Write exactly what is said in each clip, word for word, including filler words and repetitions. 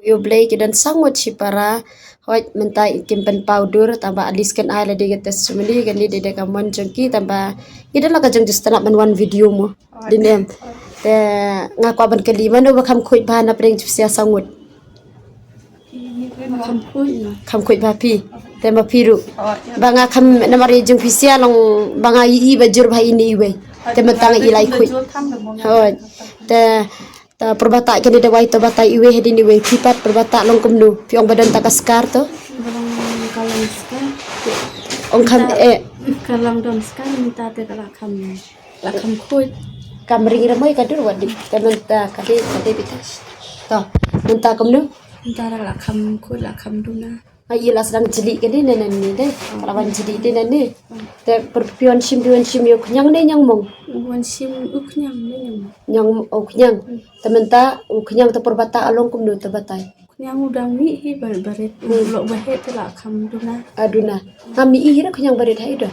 Ïa U Blei ki don saw ngut shipara. Hooid mynta kim pynpaw dur tangba at least kan ai lade ka testimony, kane dei da ka mon jong ki tangba ngi don la ka jong just tang ban wan video mo. Dei ne em. Te nga kwah ban kylli mano ba kham khuid bha na pdeng jingpynshitom saw ngut. Kham khuid bha phi. Te ma phi ruh. Ba nga kham namar ïa jingpynshitom long ba nga ïohi ba jur bha ine iwei. Te mynta nga i lai khuid. Hooid. Te ta por ba ta kane dawai to ba ta iwei hadien iwei phi pat por ba ta long kumno. Phi ong ba don ta ka skar to. Ba long ka long skar. Ong kham eh. Ka long don skar mynta te ka la kham. La kham khuid. Kam ring ramai ka dur wat di. Te mynta ka dei ka dei bita. To mynta kumno. Mynta la kham khuid la kham duna. Ai la sdang jli kane ne ne ne dei. Ka la wan jli dei ne ne. Te por phi wan shim phi wan shim ïa u khñiang ne ñiang mong. Wan shim u khñiang ne ñiang mong. Ñiang u khñiang. Te mynta u khñiang te por ba ta long kumno te batai. Khñiang u dang mih hi ba barit. Lok ba heh te la kham duna. A duna. Nga mih hi ra khñiang barit ha i do.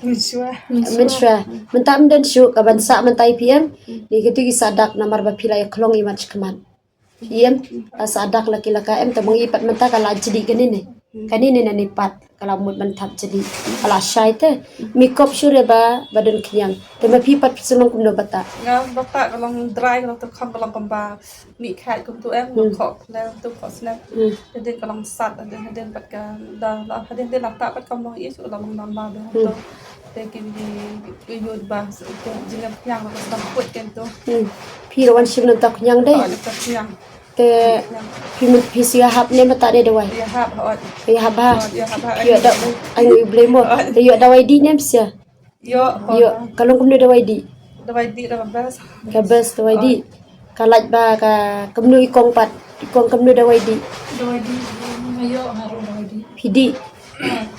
Mynshuwa. Mynshuwa. Mynta ym don shuh ka ban sah mynta i phi em. Ni kito ki sah dak namar ba phi la ïa khlong i mat shikmat. Em, la sah dak la ki la ka em te mong i pat mynta ka la jli kane ne. Kane ne nane pat ka la mut ban thap jli. Ka la shai te. Mi kop shuh re ba ba don khñiang. Te ma phi pat phi sa long kumno ba ta. Nga ba ta ka long dry ka long te kham ka long kumba. Mih khat kumtu em, hmm, khok lem tu khok snem. Hmm. Hadien ka long sat, hadien hadien pat ka da la hadien hadien la ta pat kam long i su la long normal da. Hmm. Tu te ki ni ki yud ba su ke jingam khñiang la ka sdang khuid ken tu. Hmm. Phi la wan shim nang ta khñiang dei. Oh, nang ta khñiang. Te phi mut phi shu ïahap ne ma ta dei dawai. Ïahap hot. Ïahap ha. Oh, ïahap ha. Ïoh da ai ngi blei mo. Oh. Te ïoh dawai dih ne em shu ïa. Ïoh, ïoh, ka long kumno dawai dih? Dawai dih da ka best. Ka best dawai dih. Ka lait ba ka kumno i kong pat. I kong kumno dawai dih? Dawai dih, ïoh nga ruh dawai dih. Phi dih.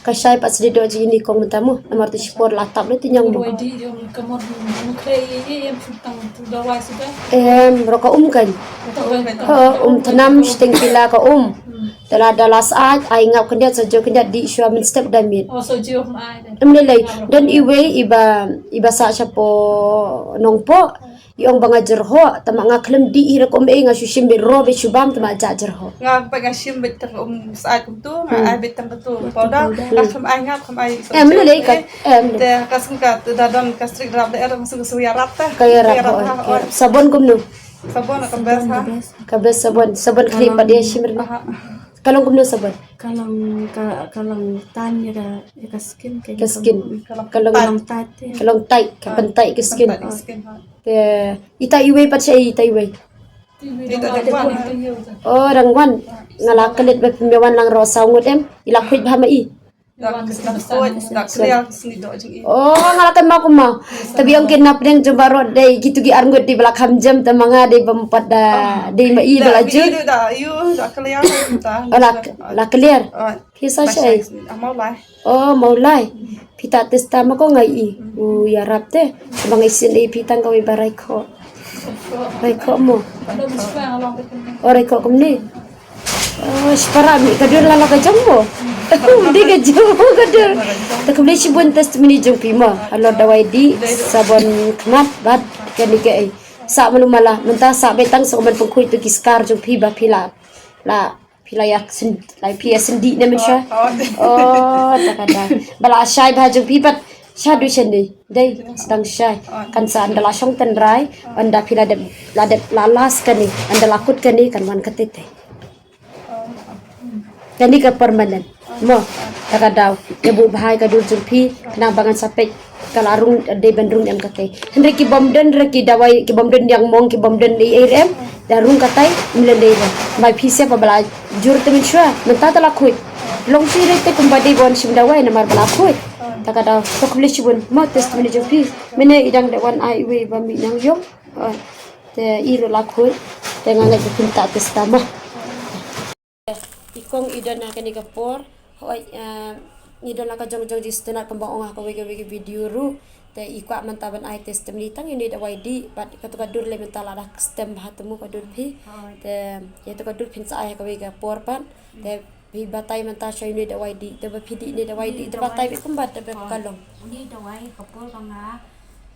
Ka shai pat sdei doh jingin i kong mynta mo. Namar tu shipor la tap le tu ñiang mo. Dawai dih ïoh ka mot mo khlei ïa em shu tang tu dawai suda. Em, ro ka um kan. Ka um kan. Ho, um tnam shiteng pila ka um. Hmm. Te lada la sah ai ngap khyndiat sa jong khyndiat dih shuwa mynstep da miet. Oh, sa jong ai de. Em lei lei. Don iwei iba iba sah shapoh Nongpoh. I ong ba nga jyrhoh tama nga khlem dih hi rukom ei nga shu shim beit ro beit shu bam tama ja jyrhoh. Nga ba nga shim beit tang um sah kumtu nga ai beit tang kumtu. Powder. Nga khlem ai ngap khlem ai. Em lei lei ka em. Te ka sngewkat da don ka strik drap da er nga sngewkat ïarap ta. Ka ïarap. Sabon kumno? Sabon ka best ha. Ka best sabon, sabon khlieh pat ïa shim ri. Aha. Ka long kumno sabon? Ka long ka ka long tan ïa ka ïa ka skin ka. Ka skin. Ka long tight. Ka long tight, ka pyntight ka skin. Pyntight ka skin, ha. Te ita iwei pat sha ita iwei. Ita dang wan. Oh, dang wan. Nga la klet ba phi me wan lang ro saw ngut em. I la khuid bha ma i. Oh, nga la kynmaw kumno. Tabi ong kin na pdeng jong baroh dei kitu ki arngut dei ba la kham jem te ma nga dei bym pat da dei ma i ba la jur. Oh, la la clear. Phi sa sha ei? Oh, Mawlai. Phi ta test ta ma ko ngai i. U ïarap te. Ba ngai sin ei phi tang kawei ba rai kho. Rai kho mo. Oh, rai kho kumne. Oh, shipara mi ka dur la la ka jong mo. Di ka jong ka dur. Te khublei shibun testimony jong phi mo. Halor dawai dih sabon khmat bad kane ka ei. Sah mano mala mynta sah beit tang sa man pynkhoi tu ki skar jong phi ba phi la la phi la ïa syn la phi ïa syndih ne mynshuwa. Oh, ta ka da. Ba la shai bha jong phi pat. Sha du shen dei. Dei sdang shai. Kan sa ynda la shong tynrai, ynda phi la dep la dep la las kane, ynda la kut kane kan wan kata te. Kane ka permanent. Mo, ta ka daw. Ïa buh bha ïa ka dur jong phi, khnang ba ngan sa peit ka la rung dei ban rung em kata. Hynrei ki bym don re ki dawai, ki bym don ïang mong, ki bym don ei ei re em. Da rung katai, mlien dei re. Mai phi sep ba la jur te mynshuwa, mynta te la khuid. Long shi re te kumba dei ban shim dawai namar ba la khuid. Ta ka daw, to khublei shibun. Mo testimony jong phi. Mynne i dang da wan ai iwei ba mi nang yong. Te i ruh la khuid. Te nga ngeit ba phin ta test ta mo. I kong i don ha kane ka por. Hooid, eh, i don la ka jong jong jingsngewtynnat kumba ong ha kawei kawei ka video ruh. Te i kwah mynta ban ai testimony tang ïa une u dawai dih bad kato ka dur lei mynta la da stem bha te mo ka dur phi. Te ïa to ka dur phin sa ai ha kawei ka por pat. Te phi batai mynta sha une u dawai dih te ba phi dih une u dawai dih te batai beit kumba te ba ka long. Une u dawai ka por ba nga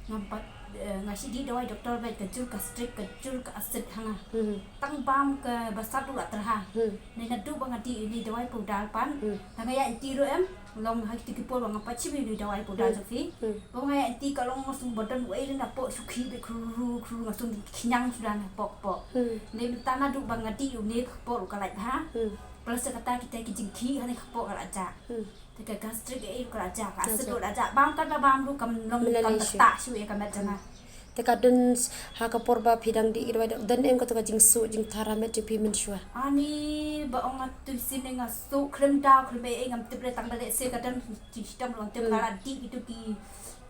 ngam pat Eh, nga shu dih dawai doktor bad ka jur ka strik, ka jur ka acid ha nga. Hmm. Tang bam ka basat ruh la tyrha. Hmm. Naduh ba nga dih ïa ine i dawai powder pan. Hmm. Tang nga ïa iti ruh em. Long ha kito ki por ba nga pat shim ïa ine i dawai powder jong phi. Hmm. Ba nga ïa iti ka long nga sngew ba don wei na pok shu khih beit khru khru, nga sngew khñiang suda na pok pok. Hmm. Naduh ba nga dih ïa ine ka pok ruh ka lait bha. Hmm. Plus kata kita ki jingkhih ha ine ka pok ka la jah. Hmm. Te ka gastric eh ka la jah, ka acid ruh la jah. Bam ka ba bam ruh kam long kam tak shu ïa ka met jong nga. Te ka don ha ka por ba phi dang dih ïa i dawai, don em kato ka jingsuh jingthar ha met jong phi mynshuwa? Ani ba ong nga tu sien nga suh khlem daw khlem ei ei ngam tip re, tang ba lehse ka don jingshitom ruh ngam tip, nga la dih ïa kito ki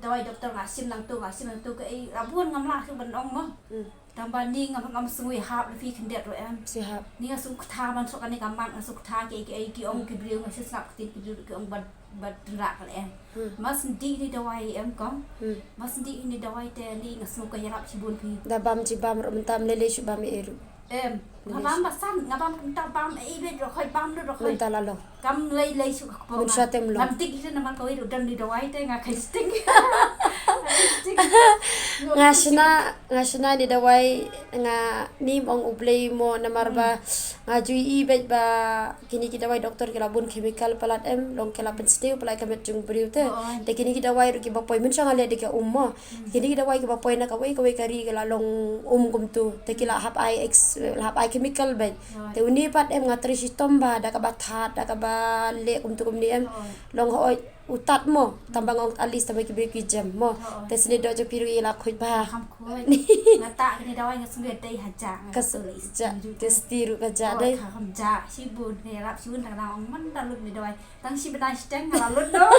dawai doktor, nga shim nangto nga shim nangto, ka ei la bun ngam lah shuh ban ong mo. Hmm. Tang ba ni ngam, ngam sngew ïahap, la phi khyndiat ruh em. Sngap. Ni nga sngew kata ban suk kane ka mat, nga sngew kata ki, ki, ki ong ki briew, nga shu sngap ktien ki briew ki ong bad, bad tynrah ka leh em. Hmm. Mas dih ine i dawai em kong. Hmm. Mas dih ine i dawai te ni nga sngew ka ïarap shibun phi. Da bam jibam ruh mynta, ym lei lei shuh bam ei ei ruh. Em, nga bam ba san, nga bam mynta bam ei ei beit ruh, khoi bam ruh khoi. Mynta la long. Kam lei lei shuh ka kpoh. Mynshuwa te ym long. Ngam tip ïa namar kawei ruh don ine i dawai te nga kheiñ sting. Nga shna, nga shna ine i dawai, nga nym ong U Blei mo, namar ba nga ju ïohi beit ba kine ki dawai doktor ki la bun chemical palat em, long ki la pynsniew palat ka met jong u briew te. Te kine ki dawai ruh kiba poi, mynshuwa nga leh da ka um mo. Kine ki dawai kiba poi na kawei kawei ka ri ki la long um kumto. Te ki la hap ai ex, la hap ai chemical beit. Te une pat em nga trei shitom bha da kaba thad, da kaba leh kumto kumne em. Long hooid u tad mo, tang ba nga ong at least tang ba ki briew ki jem mo. Te sniewdoh jong phi ruh i la khuid bha. Kham khuid. Nga tah kine i dawai nga sngewdei ha jah. Ka sngewdei ha jah. Te sti ruh ka jah dei. Kham jah shibun, nga ïarap shibun, tang nga ong man da lut ine i dawai. Tang shi bnai shiteng nga la lut noh.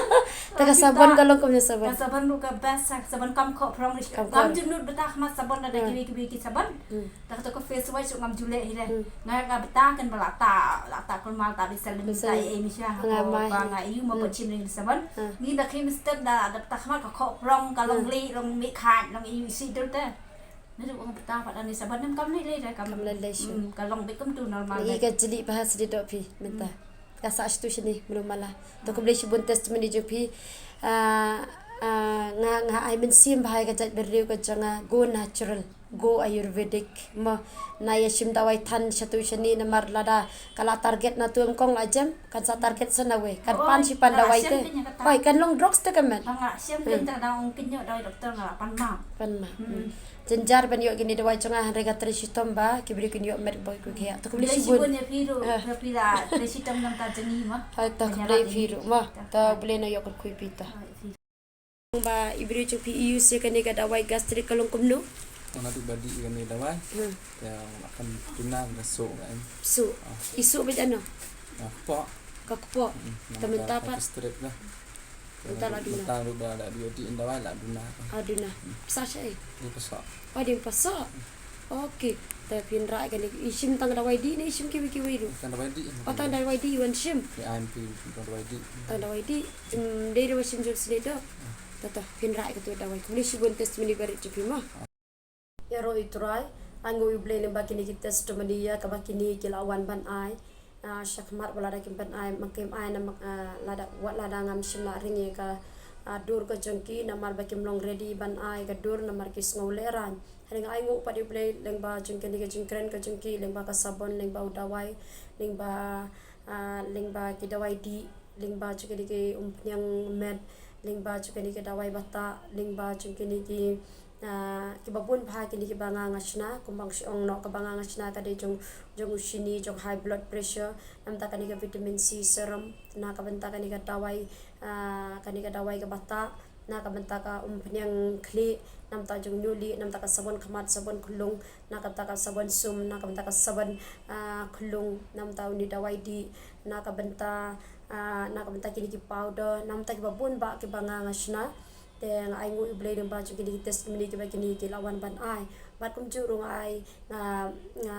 Te ka sabon ka long kumno sabon? Ka sabon ruh ka best, ka sabon kam khoh phrong ri. Kam khoh. Ngam ju nud bynta khmat sabon lada kiwei kiwei ki sabon. Hmm. Te kato ka face wash ruh ngam ju leh hi re. Hmm. Nga, nga bynta kan ba la tah, la tah kulmar, tah bisan lem, tah ei ei mynshuwa. Nga ïohi mo ba chim ri sabon. Hmm. Ngi da khie mynstep da, da bynta khmat ka khoh phrong, ka long lieh, long mih khat, long ïohi shi dur te. Naduh ba nga bynta pat da ine i sabon em kam lei lei re, kam lei lei shuh. Hmm, ka long beit kumto normal. Ïa ka jylliew bha sniewdoh phi mynta. Hmm. Ka sah shatu shane mlu mala. To khublei shibun testimony jong phi. Ah, ah, nga, nga ai mynsiem bha ïa ka jaitbynriew ka jong nga, go natural, go ayurvedic. Mo, na ïa shim dawai than shatu shane namar lada ka la target na tu em kong la jem, kan sa target sa nawei. Kan pan shi pan dawai te. Oi, kan long drugs te ka met. Nga la shem kein, tang da ong kein ïoh dawai doktor nga la pan map. Pan map. Hmm. Jynjar ban ïoh kine i dawai jong nga hynrei nga trei shitom ba ki briew kin ïoh met ba ki khia. To khublei shibun. Khublei shibun ïa phi ruh, ba phi la trei shitom namar ka jong ngi mo. Hai, to khublei phi ruh mo. To U Blei un ïoh kyrkhu ïa phi to. Ba i briew jong phi i use ïa kane ka dawai gastric ka long kumno? Nga naduh ba dih ïa kane ka dawai. Hmm. Ïa, nga kan tuna nga suh nga em. Suh. Ah. I suh beit ano? Nga kpoh. Ka kpoh. Hmm, te mynta pat? Ka strip dah. Mynta la duna. Mynta ruh ba la dih ïa dawai la duna. Ah, duna. Hmm. Pisa shaei? Ding pasoh. Oh, ding pasoh. Okay. Te phin rah ïa kane, i shim tang dawai dih ne i shim kiwei kiwei ruh? Tang dawai dih. Oh, tang dawai dih wan shim. Ki ai phi tang dawai dih. Tang dawai dih. Hmm, dei dawai shim jong sniewdoh. Hmm. To to, phin rah ïa kato dawai. Khublei shibun testimony barit jong phi mo. Ïaroh ïa u Trai, ainguh ïa u Blei lyngba kine ki testimony ïa kaba kine ki la wan ban ai. Ah, shakhmat wat lada kim ban ai, ma kim ai na ma, ah, lada, wat lada ngam shym la ring ïa ka, ah, dur ka jong ki namar ba kim long ready ban ai ka dur namar ki sngew lehraiñ. Hynrei nga ainguh pat ïa u Blei lyngba jong kane ka jingkren ka jong ki, lyngba ka sabon, lyngba u dawai, lyngba, ah, lyngba ki dawai dih, lyngba jong kine ki umphniang met, lyngba jong kine ki dawai bata, lyngba jong kine ki, ah, kiba bun bha kine kiba nga nga shna, kumba nga shu ong noh kaba nga nga shna ka dei jong, jong u shini, jong high blood pressure, namar kane ka vitamin C serum, na ka bynta kane ka dawai, ah, kane ka dawai ka bata, na ka bynta ka umphniang khlieh, namar jong u ñiuhlieh, namar ka sabon khmat, sabon khyllung, na ka bynta ka sabon sum, na ka bynta ka sabon, ah, khyllung, namar une u dawai dih, na ka bynta, ah, na ka bynta kine ki powder, namar kiba bun bha kiba nga nga shna. Te nga ainguh ïa u Blei lyngba jong kine ki testimony kiba kine ki la wan ban ai. Bad kumjuh ruh nga ai, nga, nga,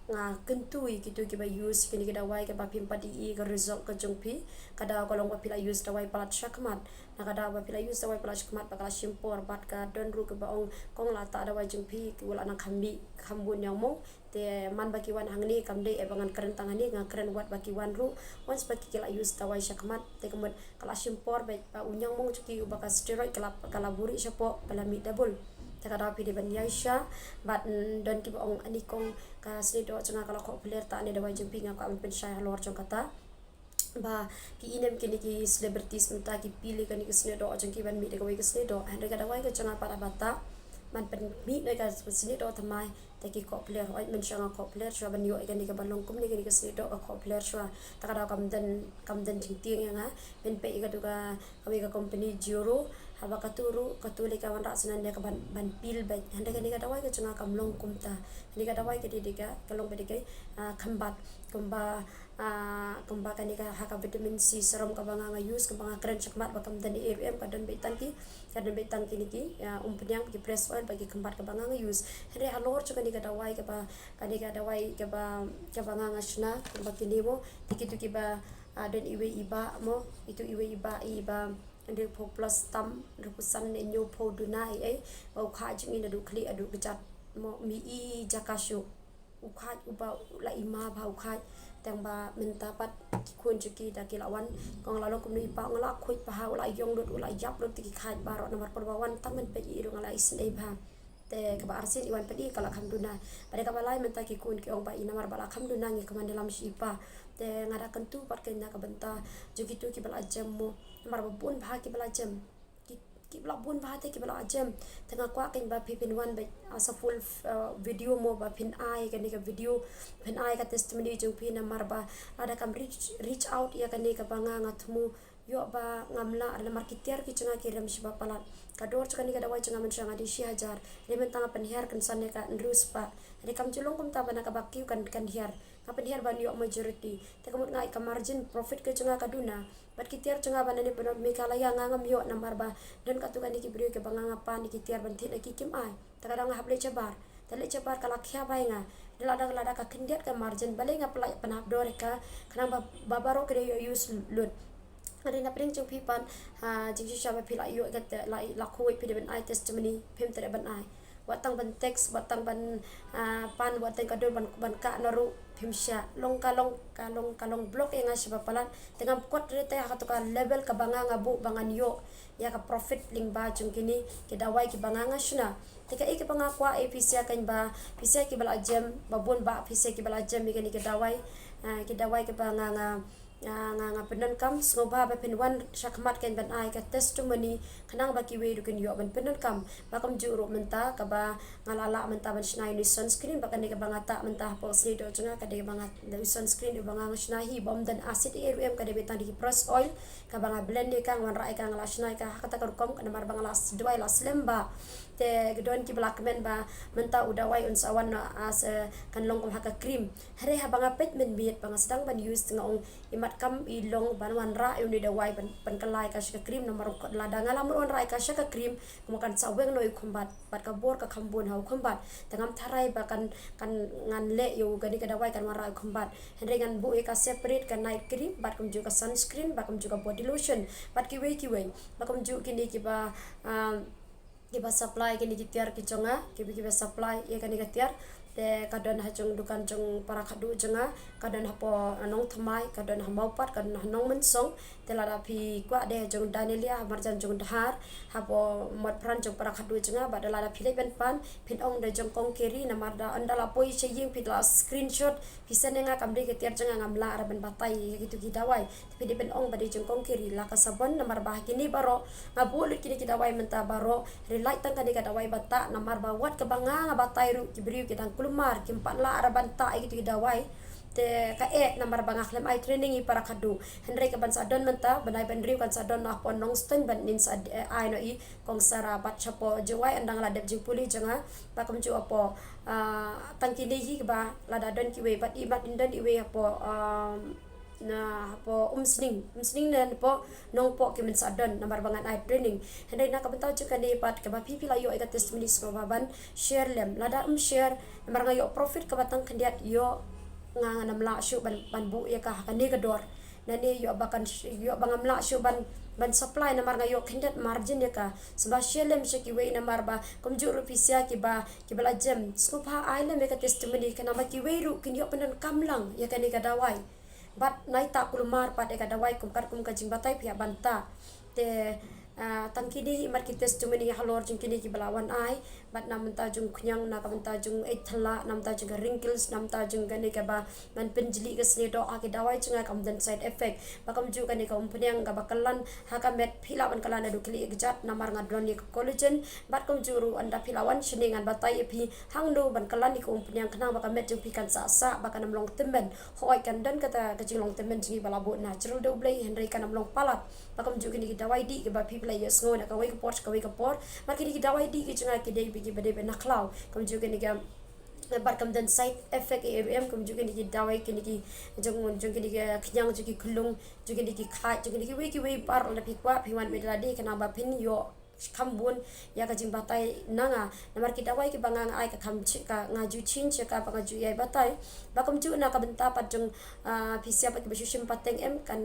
nga kyntu ïa kito kiba use kine ki dawai kiba phim pat ïohi ïa ka result ka jong phi. Ka daw ka long ba phi la use dawai palat shakhmat. Na ka daw ba phi la use dawai palat shakhmat ba ka la shim por bad ka don ruh kiba ong kong la tah dawai jong phi, ki u la nang kham mih kham bun ñiangmong. Te man ba ki wan hangne kam dei eh ba ngan kren tang hangne, nga kren wat ba ki wan ruh. Once ba ki, ki la use dawai shakhmat te ka mut ka la shim por bad ba u ñiangmong jong ki uba ka steroid ka la, ka la buhrieh shapoh, ka la mih double. Te ka daw phi dei ban ïai sha, bad don kiba ong ani kong ka snieh doh jong nga ka la khoh pler, ta ne dawai jong phi, nga kwah ban pynshai halor jong kata. Ba ki inem kine ki celebrities mynta ki pile kane ka snieh doh jong ki ban mih da kawei ka snieh doh. Hynrei ka dawai ka jong nga pat haba ta ban pynmih na ka snieh doh thymmai te ki khoh pler. Hooid, mynshuwa nga khoh pler shuwa ban ïoh ïa kane kaba long kumne kane ka snieh doh, ka khoh pler shuwa. Ta ka daw kam don, kam don jingtieng ïa nga. Pynpeit ïa katu ka kawei ka company Jiro, haba katu ruh, katu lei ka wanrah shuwa ne ka ban, ban pil bad. Hynrei kane ka dawai ka jong nga kam long kumta. Kane ka dawai ka dei, dei ka, ka long ba dei ka, ah, khymbat. Kumba, ah, kumba kane ka ha ka vitamin C serum kaba nga nga use, kaba nga kren shakhmat ba kam don ei ruh em, ka don beit tang ki, ka don beit tang kine ki, ah, umphniang, ki press oil, bad ki khymbat kaba nga nga use. Hynrei halor jong kane ka dawai kaba, kane ka dawai kaba, kaba nga nga shna, kumba kine mo, te kitu kiba, ah, don iwei i bah mo, itu iwei i bah, i bah hynriewphew plus tam, hynriewphew san ne hynñiewphew duna ei ei, ba u khait jong ngi naduh khlieh haduh kjat mo, mih i jaka shuh. U khait uba u la i ma bha u khait. Tang ba mynta pat ki khun jong ki da ki la wan, kong la long kumno i pa, nga la khuid bha, u la ïong lut, u la ïap lut, te ki khait baroh namar por ba wan tang ban peit i ruh nga la isynei bha. Te kaba arsien i wan pat i ka la kham duna. Bad kaba lai mynta ki khun ki ong ba i namar ba la kham duna ngi kmen ïalam sha i pa. Te nga da kyntu pat kane na ka bynta jong kitu kiba la jem mo. Namar ba bun bha kiba la jem. Ki, kiba la bun bha te kiba la jem. Te nga kwah kane ba phi phin wan bad, ah, sa full, ah, video mo ba phin ai kane ka video. Phin ai ka testimony jong phi namar ba lada kam reach, reach out ïa kane kaba nga nga thmu. Ïoh ba ngam lah namar ki tiar ki jong nga ki rem shibun palat. Ka dor jong kane ka dawai jong nga mynshuwa nga dei shi hajar. Hynrei mynta nga pynhiar kynsan ïa ka hynriew spah. Hynrei kam ju long kumta ba na kaba kiew kan, kan hiar. Nga pynhiar ban ïoh majority. Te ka mut nga i ka margin profit ka jong nga ka duna. Bad ki tiar jong nga ba na ne pynot Meghalaya nga ngam ïoh namar ba don katto katne ki briew kiba nga nga pan ïa ki tiar ban thied na ki kim ai. Te ka dang nga hap leit shabar. Te leit shabar ka la khia bai nga. Te lada, lada ka khyndiat ka margin, balei nga pynlait pynhap dor ïa ka, khnang ba, ba baroh ki dei ïoh use lut. Nga dei na pdeng jong phi pat, ha, jingshisha ba phi la ïoh ïa kata, la, la khuid phi dei ban ai testimony, phim treh ban ai. Wat tang ban text, wat tang ban, ah, pan, wat tang ka dur ban, ban kah na ruh, phim shah. Long ka long, ka long, ka long block ïa nga shibun palat. Te ngam kwah re te ha kato ka level kaba nga nga buh ba ngan ïoh ïa ka profit lyngba jong kine ki dawai kiba nga nga shna. Te kaei kaba nga kwah, eh, phi sha kane ba, phi sha kiba la jem, ba bun ba phi sha kiba la jem ïa kine ki dawai, ah, ki dawai kiba nga nga, ah, nga nga pyndonkam, sngewbha ba phin wan shakhmat kane ban ai ka testimony, khnang ba kiwei ruh kin ïoh ban pyndonkam. Ba kumjuh ruh mynta kaba nga la lah mynta ban shna ïa une u sunscreen, ba kane kaba nga tah mynta hapoh snieh doh jong nga, ka dei kaba nga, u sunscreen uba nga nga shna hi, bym don acid ei ruh em, ka dei beit tang da ki press oil, kaba nga blend ïa ka, nga wanrah ïa ka, nga la shna ïa ka ha kata ka rukom, namar ba nga la s-, duwai la slem bha. Te ka don kiba la kmen ba mynta u dawai un sa wan, ah, as, eh, kan long kum ha ka cream. Hynrei haba nga peit mynmiet ba nga sdang ban use, nga ong, imat kam i long ban wanrah ïa une u dawai ban, ban kylla ïa ka sha ka cream, namar lada nga la mut wanrah ïa ka sha ka cream, kumno kan sa weng noh ïa u khumbat. Bad ka bor ka kham bun ha u khumbat. Te ngam tharai ba kan, kan ngan leh ïa u kane ka dawai kan wanrah ïa u khumbat. Hynrei ngan buh ïa ka separate, ka night cream, bad kumjuh ka sunscreen, bad kumjuh ka body lotion, bad kiwei kiwei. Bad kumjuh kine kiba, ah, kiba supply kine ki tiar ki jong nga, kiba, kiba supply ïa kane ka tiar. Te ka don ha jong dukan jong para khadduh jong nga, ka don hapoh Nongthymmai, ka don ha Mawpat, ka don ha Nongmynsong. Te lada phi kwah de jong Danelia, ha marjan jong Dhar, hapoh Motphran jong para khadduh jong nga, bad lada phi leit ban pan, phin ong de jong Kong Kiri, namar da ynda la poi sha ïing phi la screenshot, phi send ïa nga, kam dei ka tiar jong nga, ngam lah re ban batai ïa kitu ki dawai. Te phi dei ban ong ba dei jong Kong Kiri, la ka sabon, namar ba ha kine baroh nga buh lut kine ki dawai mynta baroh, hynrei lait tang kane ka dawai ba tah, namar ba wat kaba nga nga batai ruh ki briew ki dang kulmar, kim pat lah re ban tah ïa kitu ki dawai. Te kaei namar ba nga khlem ai training ïa para khadduh. Hynrei kaban sa don mynta, bnai ba hynriew kan sa don hapoh Nongstoiñ, ban nin sa, eh, ai noh ïa Kong Sara, bad shapoh Jowai ynda nga la dep jingpule jong nga. Bad kumjuh hapoh, ah, tang kine hi kaba lada don kiwei, bad imat in don iwei hapoh, ah, na hapoh Umsning, Umsning ne hapoh Nongpoh, ki mynta sa don namar ba ngan ai training. Hynrei na ka bynta jong kane pat, kaba phi phi la ïoh ïa ka testimony, sngewbha ban share lem. Lada ym share, namar nga ïoh profit kaba tang khyndiat, ïoh nga ngan ym lah shuh ban, ban buh ïa ka ha kane ka dor. Nangne ïoh ba kan sh-, ïoh ba ngam lah shuh ban, ban supply, namar nga ïoh khyndiat margin ïa ka. Sngewbha share lem sha kiwei, namar ba kumjuh ruh phi sha kiba, kiba la jem, sngewbha ai lem ïa ka testimony, khnang ba kiwei ruh kin ïoh pyndonkam lang ïa kane ka dawai. Bad nai tah kulmar pat ïa ka dawai, kum katkum ka jingbatai phi hap ban tah. Te, ah, tang kine hi imat ki testimony halor jong kine kiba la wan ai. Bad na mynta jong khñiang, na ka mynta jong eit thala, na mynta jong ka wrinkles, na mynta jong kane kaba man pynjli ka snieh doh ha ki dawai jong nga kam don side effect. Bad kumjuh kane ka umphniang kaba kyllon ha ka met phi lah ban kyllon haduh khlieh kjat namar nga don ïa ka collagen. Bad kumjuh ruh ynda phi lah wan shane ngan batai ïa phi hangno ban kyllon ïa ka umphniang khnang ba ka met jong phi kan sah sah, ba kan ym long tymmen. Hooid kan don kata ka jinglong tymmen jong ngi ba la buh natural da U Blei, hynrei kan ym long palat. Bad kumjuh kine ki dawai dih kiba phi la ïohsngew na kawei ka por sha kawei ka por. Bad kine ki dawai dih ki jong nga ki dei bad kiba dei bad na khlaw. Kumjuh kine ki, bad kam don side effect ei ei ruh em, kumjuh kine ki dawai kine ki jong, jong kine ki khñiang, jong ki khyllung, jong kine ki khait, jong kine kiwei kiwei baroh lada phi kwah phi wan bad lade khnang ba phin ïoh kham bun ïa ka jingbatai na nga. Namar ki dawai kiba nga nga ai ka kham chi-, ka nga ju change ïa ka ba nga ju ïai batai. Bad kumjuh na ka bynta pat jong, ah, phi sha pat kiba shu shim pateng em, kan,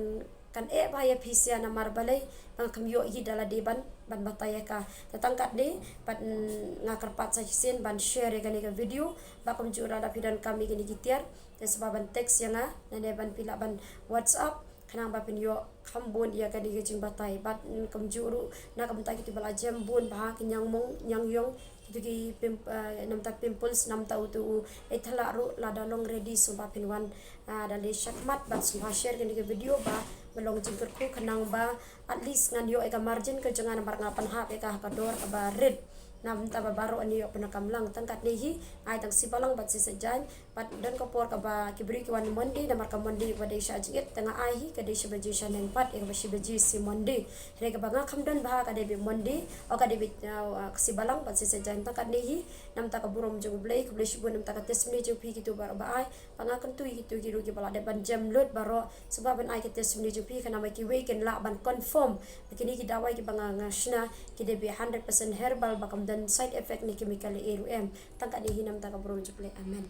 kan eh bha ïa phi sha namar balei ba nga kham ïoh hi da lade ban, ban batai ïa ka. Te tang katne pat, mm, nga kyrpad sa shisien ban share ïa kane ka video. Bad kumjuh lada phi donkam ïa kine ki tiar, te sngewbha ban text ïa nga, lane ban phi lah ban WhatsApp khnang ba phin ïoh kham bun ïa kane ka jingbatai. Bad, mm, kumjuh ruh na ka bynta kito ba la jem bun bha ki ñiangmong ñiangïong, kito ki pim-, eh, na bynta pimples, na bynta uto u eit thala ruh, lada long ready sngewbha phin wan, ah, da leh shakhmat bad sngewbha share kane ka video ba, ba long jingkyrkhu khnang ba at least ngan ïoh ïa ka margin ka jong nga namar nga pynhap ïa ka ha ka dor kaba rit. Na bynta ba baroh yn ïoh pyndonkam lang. Tang katne hi, ai tang shi balang bad shi sait jaiñ. Bad don ka por kaba ki briew ki wan Monday, namar ka Monday ba dei sha jingit, te nga ai hi ka dei shi baje shaneng pat, ïa kaba shi baje shi Monday. Hynrei kaba nga kham don bha ka dei beit Monday, o ka dei beit, uh, uh, shi balang bad shi sait jaiñ. Tang katne hi, na bynta ka burom jong U Blei, khublei shibun na bynta ka testimony jong phi kito baroh ba ai, ba nga kyntu ïa kito ki ruh kiba la dep ban jem lut baroh, sngewbha ban ai ka testimony jong phi khnang ba kiwei kin lah ban confirm ba kine ki dawai kiba nga, nga shna ki dei beit hundred percent herbal, ba kam don side effect ne chemical ei ei ruh em. Tang katne hi na bynta ka burom jong U Blei. Amen.